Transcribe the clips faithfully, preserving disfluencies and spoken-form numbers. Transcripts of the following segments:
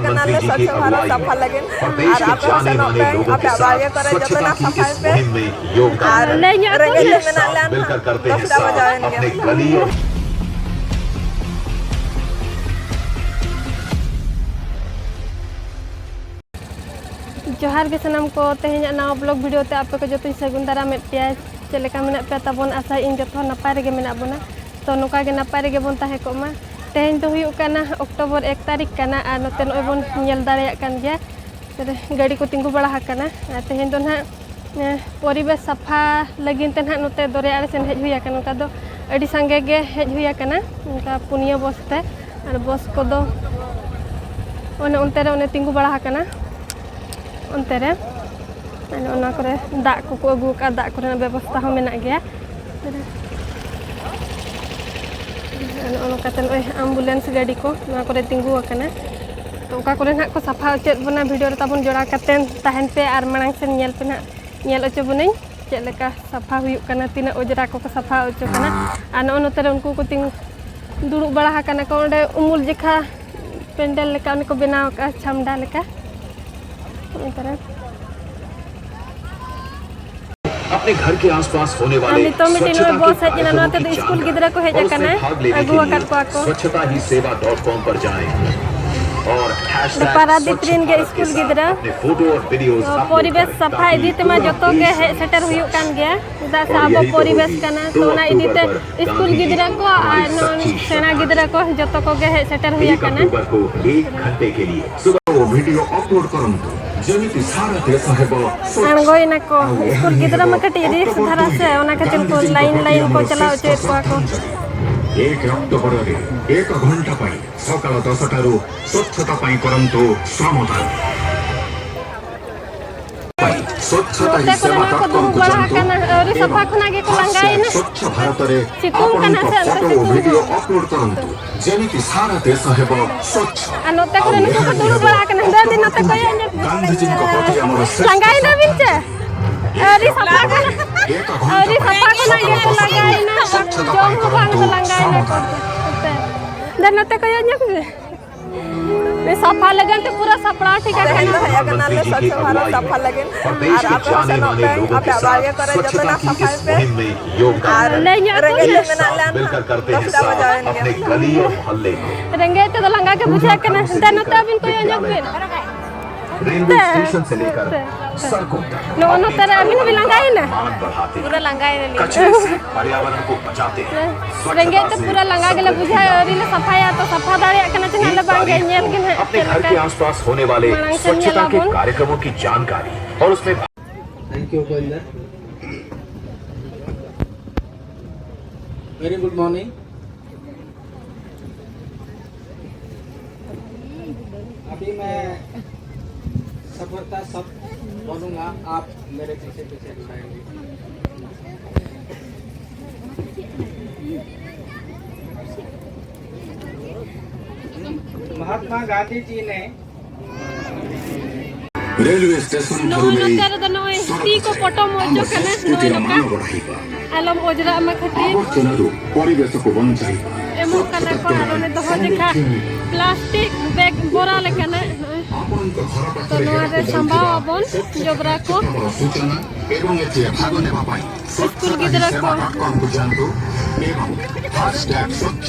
ᱠᱟᱱᱟᱞᱮ ᱥᱚᱪᱪᱷᱚ ᱵᱷᱟᱨᱚᱛ ᱥᱟᱯᱷᱟ ᱞᱟᱹᱜᱤᱫ᱾ ᱟᱨ ᱟᱯᱮ ᱦᱚᱸ ᱥᱮᱱᱚᱜ ᱯᱮ, ᱟᱯᱮᱭᱟᱜ ᱵᱟᱲᱜᱮ ᱠᱚᱨᱮ ᱡᱚᱛᱚᱱᱟᱜ ᱥᱟᱯᱷᱟᱭ ᱯᱮ᱾ ᱟᱨ ᱨᱮᱸᱜᱮᱡ ᱛᱮ ᱢᱮᱱᱟᱜ ᱞᱮᱭᱟ ᱱᱟᱦᱟᱜ, ᱫᱚᱥᱴᱟ ᱵᱟᱡᱟᱣᱮᱱ ᱜᱮᱭᱟ᱾ ᱡᱚᱦᱟᱨ ᱜᱮ ᱥᱟᱱᱟᱢ ᱠᱚ, ᱛᱮᱦᱮᱧᱟᱜ ᱱᱟᱣᱟ vlog video ᱛᱮ ᱟᱯᱮ ᱠᱚ ᱡᱚᱛᱚᱧ ᱥᱟᱹᱜᱩᱱ ᱫᱟᱨᱟᱢᱮᱫ ᱯᱮᱭᱟ᱾ ᱪᱮᱫ ᱞᱮᱠᱟ ᱢᱮᱱᱟᱜ ᱯᱮᱭᱟ ᱛᱟᱵᱚᱱ? ᱟᱥᱟᱭᱟᱹᱧ ᱡᱚᱛᱚ ᱱᱟᱯᱟᱭ ᱨᱮᱜᱮ ᱢᱮᱱᱟᱜ ᱵᱚᱱᱟ᱾ ᱛᱚ ᱱᱚᱝᱠᱟ ᱜᱮ ᱱᱟᱯᱟᱭ ᱨᱮᱜᱮ ᱵᱚᱱ ᱛᱟᱦᱮᱸ ᱠᱚᱜ ᱢᱟ᱾ ᱛᱮᱦᱮᱧ ᱫᱚ ᱦᱩᱭᱩᱜ ᱠᱟᱱᱟ October ᱮᱠ ᱛᱟᱹᱨᱤᱠᱷ ᱠᱟᱱᱟ ᱟᱨ ᱱᱚᱛᱮ ᱱᱚᱜᱼᱚᱭ ᱵᱚᱱ ᱧᱮᱞ ᱫᱟᱲᱮᱭᱟᱜ ᱠᱟᱱ ᱜᱮᱭᱟ, ᱜᱟᱹᱰᱤ ᱠᱚ ᱛᱤᱸᱜᱩ ᱵᱟᱲᱟ ᱟᱠᱟᱱᱟ᱾ ᱟᱨ ᱛᱮᱦᱮᱧ ᱫᱚ ᱱᱟᱦᱟᱜ, ᱮ, ᱯᱚᱨᱤᱵᱮᱥ ᱥᱟᱯᱷᱟ ᱞᱟᱹᱜᱤᱫ ᱛᱮ ᱱᱟᱦᱟᱜ ᱱᱚᱛᱮ ᱫᱚᱨᱭᱟ ᱟᱲᱮ ᱥᱮᱱ ᱦᱮᱡ ᱦᱩᱭ ᱟᱠᱟᱱᱟ᱾ ᱚᱱᱠᱟ ᱫᱚ ᱟᱹᱰᱤ ᱥᱟᱸᱜᱮ ᱜᱮ ᱦᱮᱡ ᱦᱩᱭ ᱟᱠᱟᱱᱟ, ᱚᱱᱠᱟ ᱯᱩᱱᱭᱟᱹ ᱵᱚᱥ ᱛᱮ᱾ ᱟᱨ ᱵᱚᱥ ᱠᱚᱫᱚ ᱚᱱᱮ ᱚᱱᱛᱮ ᱨᱮ ᱚᱱᱮ ᱛᱤᱸᱜᱩ ᱵᱟᱲᱟ ᱟᱠᱟᱱᱟ, ᱚᱱᱛᱮ ᱨᱮ᱾ ᱟᱨ ᱚᱱᱟ ᱠᱚᱨᱮ ᱫᱟᱜ ᱠᱚᱠᱚ ᱟᱹᱜᱩ ᱟᱠᱟᱫᱼᱟ, ᱫᱟᱜ ᱠᱚᱨᱮᱱᱟᱜ ᱵᱮᱵᱚᱥᱛᱷᱟ ᱦᱚᱸ ᱢᱮᱱᱟᱜ ᱜᱮᱭᱟ᱾ ᱟᱨ ᱱᱚᱜᱼᱚ ᱱᱚᱝᱠᱟ ᱛᱮ ᱱᱚᱜᱼᱚᱭ ambulance ᱜᱟᱹᱰᱤ ᱠᱚ ᱱᱚᱣᱟ ᱠᱚᱨᱮ ᱛᱤᱸᱜᱩ ᱟᱠᱟᱱᱟ᱾ ᱛᱚ ᱚᱠᱟ ᱠᱚᱨᱮ ᱱᱟᱦᱟᱜ ᱠᱚ ᱥᱟᱯᱷᱟ ᱚᱪᱚᱭᱮᱫ ᱵᱚᱱᱟ, video ᱨᱮ ᱛᱟᱵᱚᱱ ᱡᱚᱲᱟᱣ ᱠᱟᱛᱮ ᱛᱟᱦᱮᱱ ᱯᱮ ᱟᱨ ᱢᱟᱲᱟᱝ ᱥᱮᱱ ᱧᱮᱞ ᱯᱮ ᱱᱟᱦᱟᱜ, ᱧᱮᱞ ᱚᱪᱚ ᱵᱚᱱᱟᱹᱧ ᱪᱮᱫ ᱞᱮᱠᱟ ᱥᱟᱯᱷᱟ ᱦᱩᱭᱩᱜ ᱠᱟᱱᱟ, ᱛᱤᱱᱟᱹᱜ ᱚᱸᱡᱽᱨᱟ ᱠᱚᱠᱚ ᱥᱟᱯᱷᱟ ᱚᱪᱚ ᱠᱟᱱᱟ᱾ ᱟᱨ ᱱᱚᱜᱼᱚ ᱱᱚᱛᱮ ᱨᱮ ᱩᱱᱠᱩ ᱠᱚ ᱛᱤᱸᱜᱩ ᱫᱩᱲᱩᱵ ᱵᱟᱲᱟ ᱟᱠᱟᱱᱟ ᱠᱚ, ᱚᱸᱰᱮ ᱩᱢᱩᱞ ᱡᱮᱠᱷᱟ ᱯᱮᱱᱰᱮᱞ ᱞᱮᱠᱟ ᱚᱱᱮ ᱠᱚ ᱵᱮᱱᱟᱣ ᱟᱠᱟᱫᱼᱟ, ᱪᱷᱟᱢᱰᱟ ᱞᱮᱠᱟ᱾ ᱚᱱᱛᱮ ᱨᱮ अपने घर के आसपास होने ᱟᱨ वाले ᱱᱤᱛᱚᱜ ᱢᱤᱫᱴᱤᱡ ᱱᱚᱜᱼᱚᱭ ᱵᱚᱥ ᱦᱮᱡ ᱮᱱᱟ, ᱱᱚᱣᱟ ᱛᱮᱫᱚ ᱥᱠᱩᱞ ᱜᱤᱫᱽᱨᱟᱹ ᱠᱚ ᱦᱮᱡ ᱟᱠᱟᱱᱟ, ᱟᱹᱜᱩ ᱟᱠᱟᱫ ᱠᱚᱣᱟ ᱠᱚ᱾ स्वच्छता ही सेवा डॉट कॉम पर जाएं और ᱯᱟᱨᱟᱫᱤᱯ ᱨᱮᱱ ᱜᱮ ᱥᱠᱩᱞ ᱜᱤᱫᱽᱨᱟᱹ᱾ ᱯᱚᱨᱤᱵᱮᱥ ᱥᱟᱯᱷᱟ ᱤᱫᱤ ᱛᱮᱢᱟ ᱡᱚᱛᱚ ᱜᱮ ᱦᱮᱡ ᱥᱮᱴᱮᱨ ᱦᱩᱭᱩᱜ ᱠᱟᱱ ᱜᱮᱭᱟ, ᱪᱮᱫᱟᱜ ᱥᱮ ᱟᱵᱚ ᱯᱚᱨᱤᱵᱮᱥ ᱠᱟᱱᱟ, ᱛᱚ ᱚᱱᱟ ᱤᱫᱤ ᱛᱮ ᱥᱠᱩᱞ ᱜᱤᱫᱽᱨᱟᱹ ᱠᱚ ᱟᱨ ᱱᱚᱜᱼᱚᱭ ᱥᱮᱬᱟ ᱜᱤᱫᱽᱨᱟᱹ ᱠᱚ ᱡᱚᱛᱚ ᱠᱚᱜᱮ ᱦᱮᱡ ᱥᱮᱴᱮᱨ ᱦᱩᱭ ᱟᱠᱟᱱᱟ᱾ ᱚᱠᱴᱳᱵᱚᱨ ᱠᱚ ᱮᱠ ᱜᱷᱚᱱᱴᱮ ᱠᱮ ᱞᱤᱭᱮ ᱥᱩᱵᱷ ᱵᱷᱤᱰᱤᱭᱳ ᱟᱯᱞᱳᱰ ᱠᱚᱨᱚᱱᱛᱩ, ᱡᱮᱢᱤᱛᱤ ᱥᱟᱨᱟ ᱫᱮᱥ ᱦᱮᱵᱚ ᱥᱚᱪᱷ᱾ ᱟᱬᱜᱚᱭᱮᱱᱟ ᱠᱚ᱾ ᱥᱠᱩᱞ ᱜᱤᱫᱽᱨᱟᱹ ᱢᱟ ᱠᱟᱹᱴᱤᱡ ᱨᱤᱥ ᱫᱷᱟᱨᱟ ᱥᱮ, ᱚᱱᱟ ᱠᱷᱟᱹᱛᱤᱨ ᱠᱚ ᱞᱟᱭᱤᱱ ᱞᱟᱭᱤᱱ ᱠᱚ ᱪᱟᱞᱟᱣ ᱦᱚᱪᱚᱭᱮᱫ ᱠᱚᱣᱟ ᱠᱚ᱾ ଏକ ଅକ୍ଟୋବରରେ ଏକ ଘଣ୍ଟା ପାଇଁ ସକାଳ ଦଶଟାରୁ ସ୍ୱଚ୍ଛତା ପାଇଁ କରନ୍ତୁ ଶ୍ରମଦାନ। ସ୍ୱଚ୍ଛତା ହିଁ ନୋଟେ ସେବା କଲେ ନା କଣ କରୁ ଡଟ୍ କମ୍ କୁ ଯାଆନ୍ତୁ। ଆକାଶ ସ୍ୱଚ୍ଛ ଭାରତରେ ଆପଣଙ୍କ ଫଟୋ ଓ ଭିଡିଓ ଅପଲୋଡ କରନ୍ତୁ, ଯେମିତି ସାରା ଦେଶ ହେବ ସ୍ୱଚ୍ଛ। ᱟᱨ ᱱᱚᱛᱮ ᱠᱚᱨᱮ ᱱᱩᱠᱩ ᱠᱚ ᱫᱩᱲᱩᱵ ᱵᱟᱲᱟ ᱟᱠᱟᱱᱟ, ᱫᱟᱹᱫᱤ ᱱᱚᱛᱮ ᱠᱚᱭᱚᱜ ᱧᱚᱜ ᱢᱮ᱾ ᱞᱟᱸᱜᱟᱭᱮᱱᱟ ᱵᱤᱱ ᱪᱮ? ᱟᱹᱣᱨᱤ ᱥᱟᱯᱷᱟ ᱠᱟᱱᱟ, ᱟᱹᱣᱨᱤ ᱥᱟᱯᱷᱟ ᱠᱟᱱᱟ, ᱤᱭᱟᱹ ᱠᱚ ᱞᱟᱸᱜᱟᱭᱮᱱᱟ, ᱡᱚᱢ ᱦᱚᱸ ᱵᱟᱝ ᱠᱚ ᱞᱟᱸᱜᱟᱭᱮᱱᱟ᱾ ᱫᱟᱹᱫᱤ ᱱᱚᱛᱮ ᱠᱚᱭᱚᱜ ᱧᱚᱜ ᱢᱮ᱾ ᱥᱟᱯᱷᱟ ᱞᱟᱹᱜᱤᱫ ᱛᱮ ᱯᱩᱨᱟᱹ ᱥᱟᱯᱲᱟᱣ ᱴᱷᱤᱠ ᱟᱠᱟᱱᱟ᱾ ᱛᱮᱦᱮᱧ ᱫᱚ ᱦᱮᱡ ᱟᱠᱟᱱᱟᱞᱮ ᱥᱚᱪᱷᱚ ᱵᱷᱟᱨᱚᱛ ᱥᱟᱯᱷᱟ ᱞᱟᱹᱜᱤᱫ᱾ ᱟᱨ ᱟᱯᱮ ᱦᱚᱸ ᱥᱮᱱᱚᱜ ᱯᱮ, ᱟᱯᱮᱭᱟᱜ ᱵᱟᱲᱜᱮ ᱠᱚᱨᱮ ᱡᱚᱛᱚᱱᱟᱜ ᱥᱟᱯᱷᱟᱭ ᱯᱮ᱾ ᱟᱨ ᱞᱟᱹᱭ ᱧᱚᱜ ᱟᱠᱚ ᱨᱮᱸᱜᱮᱡ ᱯᱮ᱾ ᱞᱮ ᱢᱮᱱᱟᱜ ᱞᱮᱭᱟ, ᱫᱚᱥᱴᱟ ᱵᱟᱡᱟᱣᱮᱱ ᱜᱮᱭᱟ᱾ ᱨᱮᱸᱜᱮᱡ ᱛᱮᱫᱚ ᱞᱟᱸᱜᱟ ᱜᱮ ᱵᱩᱡᱷᱟᱹᱜ ᱠᱟᱱᱟ᱾ ᱫᱮᱱ ᱱᱚᱛᱮ ᱟᱹᱵᱤᱱ ᱠᱚᱭᱚᱜ ᱧᱚᱜ ᱵᱤᱱ᱾ ᱛᱮ, ᱛᱮ, ᱱᱚᱜᱼᱚ ᱱᱚᱛᱮ ᱨᱮ ᱟᱹᱵᱤᱱ ᱦᱚᱸᱵᱤᱱ ᱞᱟᱸᱜᱟᱭᱮᱱᱟ? ᱯᱩᱨᱟᱹ ᱞᱟᱸᱜᱟᱭᱮᱱᱟᱞᱤᱧ᱾ ᱨᱮᱸᱜᱮᱡ ᱛᱮ ᱯᱩᱨᱟᱹ ᱞᱟᱸᱜᱟ ᱜᱮᱞᱮ ᱵᱩᱡᱷᱟᱹᱣ, ᱟᱹᱣᱨᱤ ᱞᱮ ᱥᱟᱯᱷᱟᱭᱟ, ᱛᱚ ᱥᱟᱯᱷᱟ ᱫᱟᱲᱮᱭᱟᱜ ᱠᱟᱱᱟ ᱪᱮ ᱱᱟᱜ ᱞᱮ ᱵᱟᱝ ᱜᱮ, ᱧᱮᱞ ᱜᱮ ᱱᱟᱜ ᱪᱮᱫ ᱞᱮᱠᱟ᱾ ᱢᱟᱲᱟᱝ ᱥᱮᱫ ᱧᱮᱞ ᱟᱵᱚᱱ᱾ Thank you, Govinda. Very good morning. अभी मैं सफर का सब बोलूँगा, आप मेरे पीछे पीछे दिखाएंगे। महात्मा गांधी जी ने रेलवे स्टेशन ᱱᱚᱜᱼᱚᱭ ᱱᱚᱛᱮ ᱨᱮᱫᱚ ᱱᱚᱜᱼᱚᱭ ᱛᱤ ᱠᱚ ᱯᱚᱴᱚᱢ ᱚᱪᱚᱜ ᱠᱟᱱᱟ, ᱱᱚᱜᱼᱚᱭ ᱱᱚᱝᱠᱟ᱾ ᱟᱞᱚᱢ ᱚᱡᱽᱨᱟᱜ ᱢᱟ ᱠᱷᱟᱹᱛᱤᱨ᱾ ᱮᱢᱚᱜ ᱠᱟᱱᱟ ᱠᱚ, ᱟᱨ ᱚᱱᱮ ᱫᱚᱦᱚ ᱡᱚᱠᱷᱟ ᱯᱞᱟᱥᱴᱤᱠ ᱵᱮᱜᱽ ᱵᱚᱨᱟ ᱞᱮᱠᱟᱱᱟᱜ, ᱱᱚᱜᱼᱚᱭ᱾ ᱛᱚ ᱱᱚᱣᱟ ᱨᱮ ᱥᱟᱢᱵᱟᱣ ᱟᱵᱚᱱ ᱡᱚᱵᱽᱨᱟ ᱠᱚ᱾ ᱥᱠᱩᱞ ᱜᱤᱫᱽᱨᱟᱹ ᱠᱚ᱾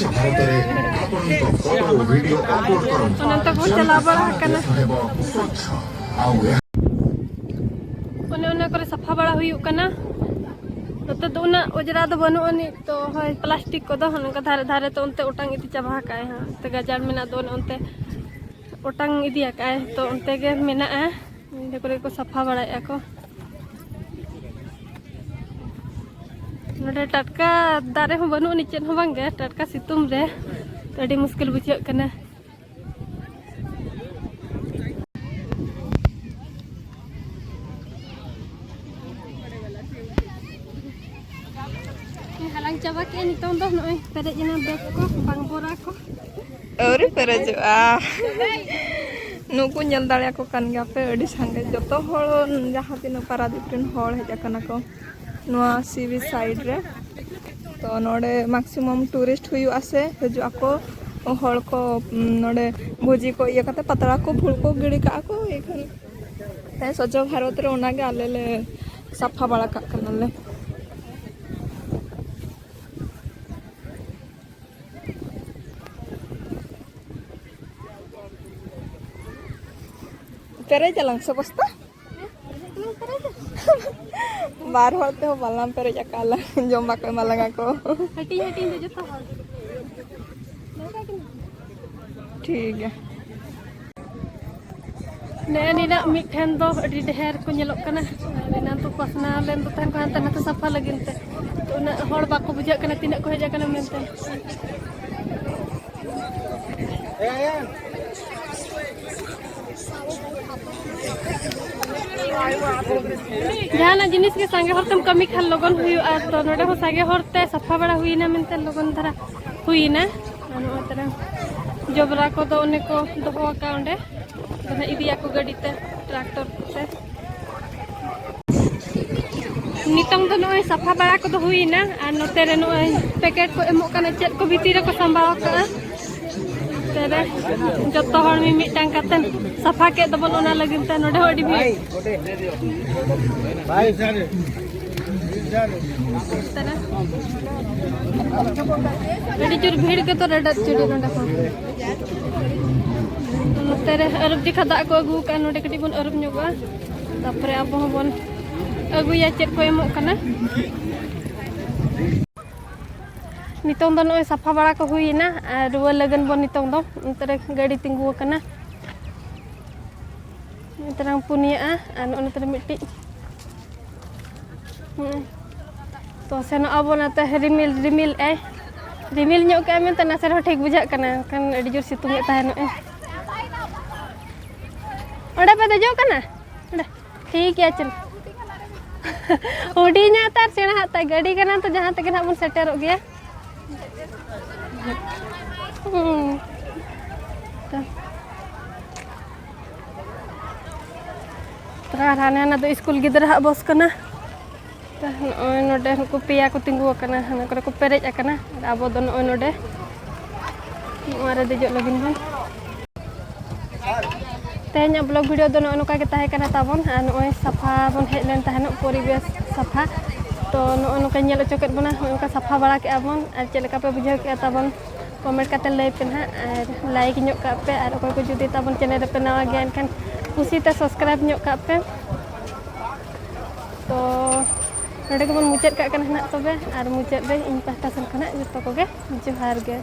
ᱚᱱᱮ ᱚᱱᱛᱮ ᱠᱚ ᱪᱟᱞᱟᱣ ᱵᱟᱲᱟ ᱟᱠᱟᱱᱟ᱾ ᱚᱱᱮ ᱚᱱᱟ ᱠᱚᱨᱮ ᱥᱟᱯᱷᱟ ᱵᱟᱲᱟ ᱦᱩᱭᱩᱜ ᱠᱟᱱᱟ᱾ ᱱᱚᱛᱮ ᱫᱚ ᱩᱱᱟᱹᱜ ᱚᱡᱽᱨᱟ ᱫᱚ ᱵᱟᱹᱱᱩᱜ ᱟᱹᱱᱤᱡ, ᱛᱚ ᱦᱳᱭ ᱯᱞᱟᱥᱴᱤᱠ ᱠᱚᱫᱚ ᱱᱚᱝᱠᱟ ᱫᱷᱟᱨᱮ ᱫᱷᱟᱨᱮ ᱛᱮ ᱚᱱᱛᱮ ᱚᱴᱟᱝ ᱤᱫᱤ ᱪᱟᱵᱟ ᱟᱠᱟᱫᱟᱭ ᱦᱟᱸᱜ᱾ ᱚᱱᱛᱮ ᱜᱟᱡᱟᱲ ᱢᱮᱱᱟᱜ ᱫᱚ ᱚᱱᱮ ᱚᱱᱛᱮ ᱚᱴᱟᱝ ᱤᱫᱤ ᱟᱠᱟᱫᱟᱭ, ᱛᱚ ᱚᱱᱛᱮ ᱜᱮ ᱢᱮᱱᱟᱜᱼᱟ᱾ ᱤᱱᱟᱹ ᱠᱚᱨᱮ ᱠᱚ ᱥᱟᱯᱷᱟ ᱵᱟᱲᱟᱭᱮᱫᱼᱟ ᱠᱚ᱾ ᱱᱚᱰᱮ ᱴᱟᱴᱠᱟ ᱫᱟᱨᱮ ᱦᱚᱸ ᱵᱟᱹᱱᱩᱜ ᱟᱹᱱᱤᱡ, ᱪᱮᱫ ᱦᱚᱸ ᱵᱟᱝ ᱜᱮ, ᱴᱟᱴᱠᱟ ᱥᱤᱛᱩᱝ ᱨᱮ ᱛᱚ ᱟᱹᱰᱤ ᱢᱩᱥᱠᱤᱞ ᱵᱩᱡᱷᱟᱹᱜ ᱠᱟᱱᱟ᱾ ᱦᱟᱞᱟᱝ ᱪᱟᱵᱟ ᱠᱮᱫᱼᱟ ᱱᱤᱛᱚᱝ ᱫᱚ, ᱱᱚᱜᱼᱚᱭ ᱯᱮᱨᱮᱡ ᱮᱱᱟ ᱵᱮᱜᱽ ᱠᱚ, ᱵᱟᱝ ᱵᱚᱨᱟ ᱠᱚ᱾ ᱟᱹᱣᱨᱤ ᱯᱮᱨᱮᱡᱚᱜᱼᱟ᱾ ᱱᱩᱠᱩ ᱧᱮᱞ ᱫᱟᱲᱮᱭᱟᱠᱚ ᱠᱟᱱ ᱜᱮᱭᱟ ᱯᱮ, ᱟᱹᱰᱤ ᱥᱟᱸᱜᱮ, ᱡᱚᱛᱚ ᱦᱚᱲ ᱡᱟᱦᱟᱸ ᱛᱤᱱᱟᱹᱜ ᱯᱟᱨᱟᱫᱤᱯ ᱨᱮᱱ ᱦᱚᱲ ᱦᱮᱡ ᱟᱠᱟᱱᱟ ᱠᱚ ᱱᱚᱣᱟ ᱥᱤ ᱵᱤᱪ ᱥᱟᱭᱤᱰ ᱨᱮ᱾ ᱛᱚ ᱱᱚᱰᱮ ᱢᱮᱠᱥᱤᱢᱟᱢ ᱴᱩᱨᱤᱥᱴ ᱦᱩᱭᱩᱜᱼᱟ ᱥᱮ ᱦᱤᱡᱩᱜ ᱟᱠᱚ, ᱦᱚᱲ ᱠᱚ, ᱩᱢ, ᱱᱚᱰᱮ ᱵᱷᱩᱡᱤ ᱠᱚ ᱤᱭᱟᱹ ᱠᱟᱛᱮ ᱯᱟᱛᱲᱟ ᱠᱚ ᱯᱷᱩᱞ ᱠᱚ ᱜᱤᱰᱤ ᱠᱟᱜᱼᱟ ᱠᱚ, ᱮᱱᱠᱷᱟᱱ ᱛᱮ ᱥᱚᱡᱷᱚ ᱵᱷᱟᱨᱚᱛ ᱨᱮ ᱚᱱᱟᱜᱮ ᱟᱞᱮ ᱞᱮ ᱥᱟᱯᱷᱟ ᱵᱟᱲᱟ ᱠᱟᱜ ᱠᱟᱱᱟᱞᱮ᱾ ᱯᱮᱨᱮᱡ ᱟᱞᱟᱝ ᱥᱮ ᱵᱚᱥᱛᱟ? ᱵᱟᱨ ᱦᱚᱲ ᱛᱮᱦᱚᱸ ᱵᱟᱞᱟᱝ ᱯᱮᱨᱮᱡ ᱟᱠᱟᱫ ᱞᱟᱝ, ᱡᱚᱢ ᱵᱟᱠᱚ ᱮᱢᱟ ᱞᱟᱝᱟ ᱠᱚ᱾ ᱦᱟᱹᱴᱤᱧ ᱦᱟᱹᱴᱤᱧ ᱫᱚ ᱡᱚᱛᱚ ᱦᱚᱲ᱾ ᱴᱷᱤᱠ ᱜᱮᱭᱟ᱾ ᱱᱮᱜᱼᱮ ᱱᱤᱱᱟᱹᱜ ᱢᱤᱫ ᱴᱷᱮᱱ ᱫᱚ ᱟᱹᱰᱤ ᱰᱷᱮᱨ ᱠᱚ ᱧᱮᱞᱚᱜ ᱠᱟᱱᱟ᱾ ᱮᱱᱟᱱ ᱫᱚ ᱯᱟᱥᱱᱟᱣ ᱞᱮᱱ ᱫᱚ ᱛᱟᱦᱮᱸ ᱠᱚ ᱦᱟᱱᱛᱮ ᱱᱟᱛᱮ ᱥᱟᱯᱷᱟ ᱞᱟᱹᱜᱤᱫ ᱛᱮ᱾ ᱛᱚ, ᱩᱱᱟᱹᱜ ᱦᱚᱲ ᱵᱟᱠᱚ ᱵᱩᱡᱷᱟᱹᱜ ᱠᱟᱱᱟ ᱛᱤᱱᱟᱹᱜ ᱠᱚ ᱦᱮᱡ ᱟᱠᱟᱱᱟ ᱢᱮᱱᱛᱮ᱾ ᱡᱟᱦᱟᱱᱟᱜ ᱡᱤᱱᱤᱥ ᱜᱮ ᱥᱟᱸᱜᱮ ᱦᱚᱲ ᱛᱮᱢ ᱠᱟᱹᱢᱤ ᱠᱷᱟᱱ ᱞᱚᱜᱚᱱ ᱦᱩᱭᱩᱜᱼᱟ᱾ ᱛᱚ, ᱱᱚᱰᱮ ᱦᱚᱸ ᱥᱟᱸᱜᱮ ᱦᱚᱲ ᱛᱮ ᱥᱟᱯᱷᱟ ᱵᱟᱲᱟ ᱦᱩᱭᱱᱟ ᱢᱮᱱᱛᱮ ᱞᱚᱜᱚᱱ ᱫᱷᱟᱨᱟ ᱦᱩᱭᱱᱟ᱾ ᱟᱨ ᱱᱚᱜᱼᱚᱭ ᱛᱟᱨᱟ ᱡᱚᱵᱽᱨᱟ ᱠᱚᱫᱚ ᱚᱱᱮ ᱠᱚ ᱫᱚᱦᱚ ᱟᱠᱟᱫ ᱚᱸᱰᱮ, ᱟᱫᱚ ᱱᱟᱜ ᱤᱫᱤᱭᱟᱠᱚ ᱜᱟᱹᱰᱤ ᱛᱮ, ᱴᱨᱟᱠᱴᱚᱨ ᱠᱚᱛᱮ᱾ ᱱᱤᱛᱚᱝ ᱫᱚ ᱱᱚᱜᱼᱚᱭ ᱥᱟᱯᱷᱟ ᱵᱟᱲᱟ ᱠᱚᱫᱚ ᱦᱩᱭᱮᱱᱟ, ᱟᱨ ᱱᱚᱛᱮ ᱨᱮ ᱱᱚᱜᱼᱚᱭ ᱯᱮᱠᱮᱴ ᱠᱚ ᱮᱢᱚᱜ ᱠᱟᱱᱟ, ᱪᱮᱫ ᱠᱚ ᱵᱷᱤᱛᱤᱨ ᱨᱮᱠᱚ ᱥᱟᱢᱵᱟᱣ ᱟᱠᱟᱫᱼᱟ᱾ ᱱᱚᱛᱮ ᱨᱮ ᱡᱚᱛᱚ ᱦᱚᱲ ᱢᱤᱢᱤᱫᱴᱟᱝ ᱠᱟᱛᱮ ᱥᱟᱯᱷᱟ ᱠᱮᱫ ᱫᱚᱵᱚᱱ, ᱚᱱᱟ ᱞᱟᱹᱜᱤᱫ ᱛᱮ ᱱᱚᱰᱮ ᱦᱚᱸ ᱟᱹᱰᱤ ᱵᱷᱤᱲ᱾ ᱟᱹᱰᱤ ᱡᱳᱨ ᱵᱷᱤᱲ ᱜᱮᱛᱚ ᱨᱮᱰᱟᱜ ᱪᱩᱲᱤ ᱱᱚᱰᱮ ᱦᱚᱸ᱾ ᱱᱚᱛᱮ ᱨᱮ ᱟᱹᱨᱩᱵ ᱡᱚᱠᱷᱟ ᱫᱟᱜ ᱠᱚ ᱟᱹᱜᱩ ᱟᱠᱟᱫᱼᱟ, ᱱᱚᱰᱮ ᱠᱟᱹᱴᱤᱡ ᱵᱚᱱ ᱟᱹᱨᱩᱵ ᱧᱚᱜᱚᱜᱼᱟ, ᱛᱟᱨᱯᱚᱨᱮ ᱟᱵᱚ ᱦᱚᱸᱵᱚᱱ ᱟᱹᱜᱩᱭᱟ ᱪᱮᱫ ᱠᱚ ᱮᱢᱚᱜ ᱠᱟᱱᱟ᱾ ᱱᱤᱛᱚᱝ ᱫᱚ ᱱᱚᱜᱼᱚᱭ ᱥᱟᱯᱷᱟ ᱵᱟᱲᱟ ᱠᱚ ᱦᱩᱭᱮᱱᱟ ᱟᱨ ᱨᱩᱣᱟᱹᱲ ᱞᱟᱹᱜᱤᱫ ᱵᱚᱱ ᱱᱤᱛᱚᱝ ᱫᱚ᱾ ᱚᱱᱛᱮ ᱨᱮ ᱜᱟᱹᱰᱤ ᱛᱤᱸᱜᱩ ᱟᱠᱟᱱᱟ᱾ ᱱᱚᱛᱮ ᱨᱮ ᱯᱩᱱᱭᱟᱹᱜᱼᱟ ᱟᱨ ᱱᱚᱜᱼᱚ ᱱᱚᱛᱮ ᱨᱮ ᱢᱤᱫᱴᱤᱡ᱾ ᱦᱩᱸ᱾ ᱛᱚ ᱥᱮᱱᱚᱜ ᱟᱵᱚᱱ ᱱᱟᱛᱮ ᱨᱤᱢᱤᱞ, ᱨᱤᱢᱤᱞ ᱮ, ᱨᱤᱢᱤᱞ ᱧᱚᱜ ᱠᱮᱜᱼᱟ ᱢᱮᱱᱛᱮ ᱱᱟᱥᱮ ᱨᱮᱦᱚᱸ ᱴᱷᱤᱠ ᱵᱩᱡᱷᱟᱹᱜ ᱠᱟᱱᱟ, ᱮᱱᱠᱷᱟᱱ ᱟᱹᱰᱤ ᱡᱳᱨ ᱥᱤᱛᱩᱝ ᱮᱫ ᱛᱟᱦᱮᱱᱚᱜᱼᱮ᱾ ᱚᱸᱰᱮ ᱯᱮ ᱫᱮᱡᱚᱜ ᱠᱟᱱᱟ? ᱚᱸᱰᱮ᱾ ᱴᱷᱤᱠ ᱜᱮᱭᱟ, ᱪᱚᱞᱚ᱾ ᱦᱩᱰᱤᱧᱟᱜ ᱛᱟᱨ ᱥᱮᱬᱟᱦᱟᱜ ᱛᱟᱭ, ᱜᱟᱹᱰᱤ ᱠᱟᱱᱟ ᱛᱚ, ᱡᱟᱦᱟᱸ ᱛᱮᱜᱮ ᱱᱟᱦᱟᱜ ᱵᱚᱱ ᱥᱮᱴᱮᱨᱚᱜ ᱜᱮᱭᱟ᱾ ᱦᱩᱸ᱾ ᱛᱚ᱾ ᱟᱨ ᱦᱟᱱᱮ ᱦᱟᱱᱟ ᱫᱚ ᱥᱠᱩᱞ ᱜᱤᱫᱽᱨᱟᱹ ᱦᱟᱜ ᱵᱚᱥ ᱠᱟᱱᱟ᱾ ᱛᱚ ᱱᱚᱜᱼᱚᱭ ᱱᱚᱰᱮ ᱱᱩᱠᱩ ᱯᱮᱭᱟ ᱠᱚ ᱛᱤᱸᱜᱩ ᱟᱠᱟᱱᱟ, ᱦᱟᱱᱟ ᱠᱚᱨᱮ ᱠᱚ ᱯᱮᱨᱮᱡ ᱟᱠᱟᱱᱟ᱾ ᱟᱨ ᱟᱵᱚ ᱫᱚ ᱱᱚᱜᱼᱚᱭ ᱱᱚᱰᱮ᱾ ᱱᱚᱣᱟ ᱨᱮ ᱫᱮᱡᱚᱜ ᱞᱟᱹᱜᱤᱫ ᱵᱚᱱ᱾ ᱛᱮᱦᱮᱧᱟᱜ vlog video ᱫᱚ ᱱᱚᱜᱼᱚ ᱱᱚᱝᱠᱟ ᱜᱮ ᱛᱟᱦᱮᱸ ᱠᱟᱱᱟ ᱛᱟᱵᱚᱱ᱾ ᱟᱨ ᱱᱚᱜᱼᱚᱭ ᱥᱟᱯᱷᱟ ᱵᱚᱱ ᱦᱮᱡ ᱞᱮᱱ ᱛᱟᱦᱮᱱᱚᱜ, ᱯᱚᱨᱤᱵᱮᱥ ᱥᱟᱯᱷᱟ᱾ ᱛᱚ ᱱᱚᱜᱼᱚ ᱱᱚᱝᱠᱟ ᱧᱮᱞ ᱦᱚᱪᱚ ᱠᱮᱫ ᱵᱚᱱᱟ, ᱱᱚᱜᱼᱚ ᱱᱚᱝᱠᱟ ᱥᱟᱯᱷᱟ ᱵᱟᱲᱟ ᱠᱮᱫᱼᱟ ᱵᱚᱱ᱾ ᱟᱨ ᱪᱮᱫ ᱞᱮᱠᱟ ᱯᱮ ᱵᱩᱡᱷᱟᱹᱣ ᱠᱮᱫᱼᱟ ᱛᱟᱵᱚᱱ, comment ᱠᱟᱛᱮ ᱞᱟᱹᱭ ᱯᱮ ᱱᱟᱦᱟᱜ᱾ ᱟᱨ like ᱧᱚᱜ ᱠᱟᱜ ᱯᱮ, ᱟᱨ ᱚᱠᱚᱭ ᱠᱚ ᱡᱩᱫᱤ ᱛᱟᱵᱚᱱ channel ᱨᱮᱯᱮ ᱱᱟᱣᱟ ᱜᱮᱭᱟ, ᱮᱱᱠᱷᱟᱱ ᱠᱩᱥᱤᱛᱮ subscribe ᱧᱚᱜ ᱠᱟᱜ ᱯᱮ᱾ ᱛᱚ ᱱᱚᱰᱮ ᱜᱮᱵᱚᱱ ᱢᱩᱪᱟᱹᱫ ᱠᱟᱜ ᱠᱟᱱᱟ ᱱᱟᱦᱟᱜ ᱛᱚᱵᱮ, ᱟᱨ ᱢᱩᱪᱟᱹᱫ ᱨᱮ ᱤᱧ ᱯᱟᱦᱴᱟ ᱥᱮᱱ ᱠᱷᱚᱱᱟᱜ ᱡᱚᱛᱚ ᱠᱚᱜᱮ ᱡᱚᱦᱟᱨ ᱜᱮ᱾